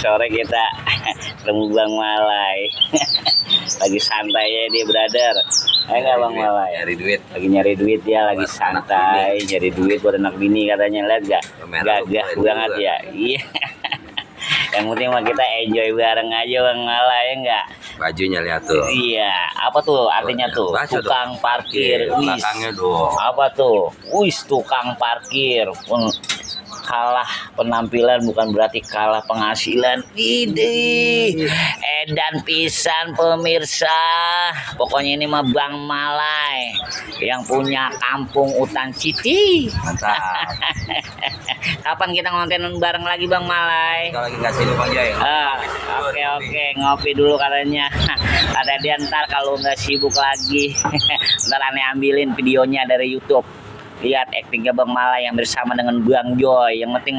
Sore kita ketemu Bang Malai. Lagi santai ya dia, brother. Enggak Bang Malai? Nyari duit. Lagi nyari duit dia, lagi santai, nyari duit buat anak bini katanya. Lihat gak? Gagah banget ya. Iya. Yang penting mah kita enjoy bareng aja Bang Malai, ya enggak? Bajunya lihat tuh. Iya, apa tuh artinya tuh? Baca Tukang dong. parkir. Belakangnya dong. Apa tuh? Wis, tukang parkir. Pun kalah penampilan bukan berarti kalah penghasilan. Ide, edan pisan pemirsa. Pokoknya ini mah Bang Malai yang punya kampung Utan Citi. Mantap. Kapan kita ngontenin bareng lagi Bang Malai? Kita lagi nggak sibuk aja ya. Oke, ngopi dulu katanya. Kata dia ntar kalau nggak sibuk lagi, ntar aneh ambilin videonya dari YouTube. Lihat aktingnya Bang Malai yang bersama dengan Bang Joy. Yang penting